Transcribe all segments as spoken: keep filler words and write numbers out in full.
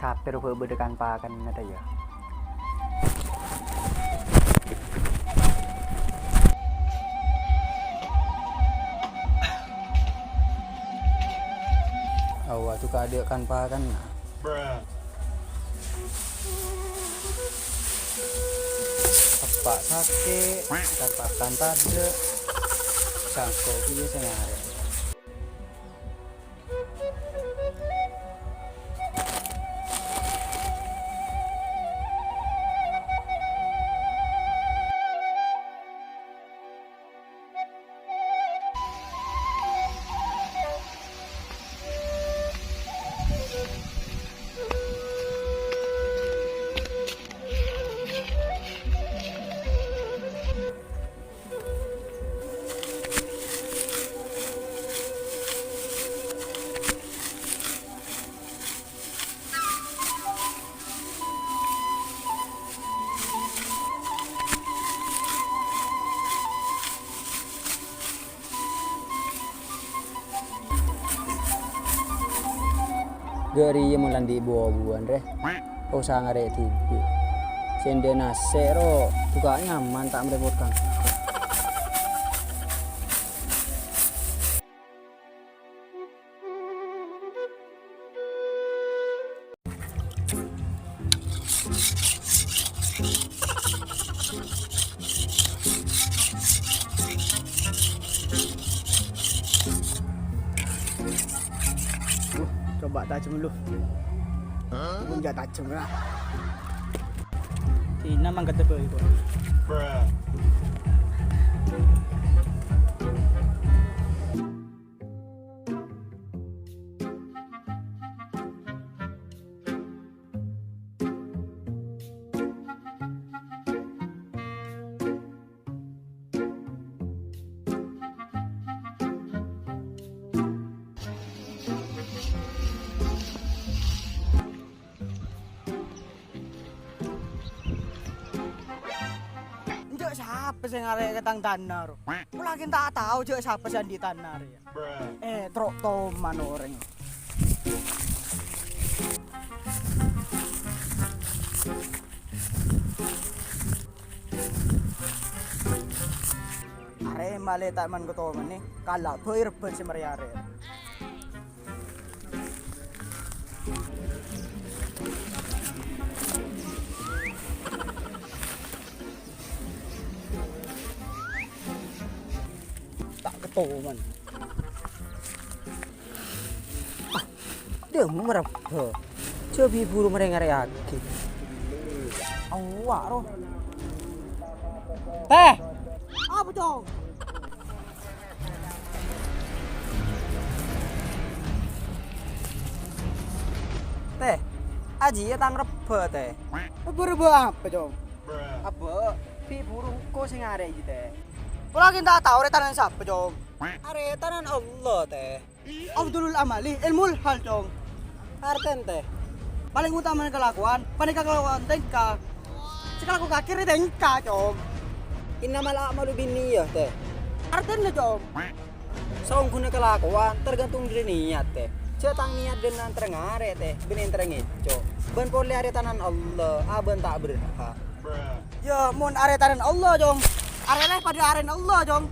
Tapè rowa bâdâ kan-pakanna ta' iyâ? Awa, tu kadhi' kan-pakanna. Eppa' sakè', kan-pakan tadâ'. Sangko' kèya sè ngarè'. Ghâ' rèya mon la andi' bu-obuwân, rè. Osa ngarè' dhibi'. Sè andi' nasè', ro, duka' nyaman ta' marèpot kan. Coba tajem lu. Enggak tajem lah. Dina mangkat tebel itu. Enjâ' sapa sè ngarè' ka tang tana, ro? Pola ghi' ta' tao jâ' sapa sè andi' tana, rè, ya. Eh, tro' toman orèng. Arè malè ta' man-kotoman, nè. Kala' bhâi rebbhân sè marè arè. Ta' katoman. Ah, dâ' mon marebbhâ. Jhâ' bi' buru marè ngarè'aghi. Awa', ro. Teh! Apa, Cong? Teh, ajiyâ tang rebbhâ, Teh. Rebbhâ-rebbhâ apa, Cong? Abâ', bi' buru engko' sè ngarè' jiyâ, Teh. Pola ghi' ta' tao arè tanana sapa, Cong? Arè tanana Allah, Teh. Afdhalul amali ilmul hal, Cong. Artèna, Teh? Palèng otamana kalakowan, panèka kalakowan tèngka. Sè kalako kakè rè tèngka, Cong. Innamal a'malu binniyah, Teh. Artèna, Cong? Saongghuna kalakowan tergantung dhâri niyat, Teh. Jhâ' tang niyat bân entar ngarè', Teh, bân entar ngèco'. Bân polè arè tanana Allah, abâ' ta' berhak. Yâ, mon arè tanana Allah, Cong. Arè lè padâ arèna Allah, Cong.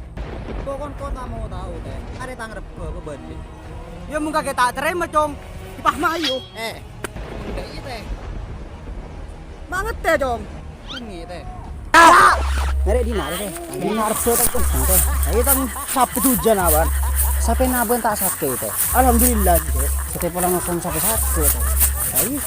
Pokon kota mau tao, Teh. Arè tang rebbhâ bâbâli. Yâ, mon kakè ta' tarèma, Cong. Dipaham ayo. Eh, enggak iya, Teh. Manget, Teh, Cong. Ini, Teh. Ngarè' dinna', Teh? Dinna' rebbhâ ta' kembang, Teh. Ayo, tang sapa jujân, awan. Sapèna abâ' ta' sakè', Teh. Alhamdulillah, Teh. Teh pola ngokon sapa sakè', Teh. Ayo.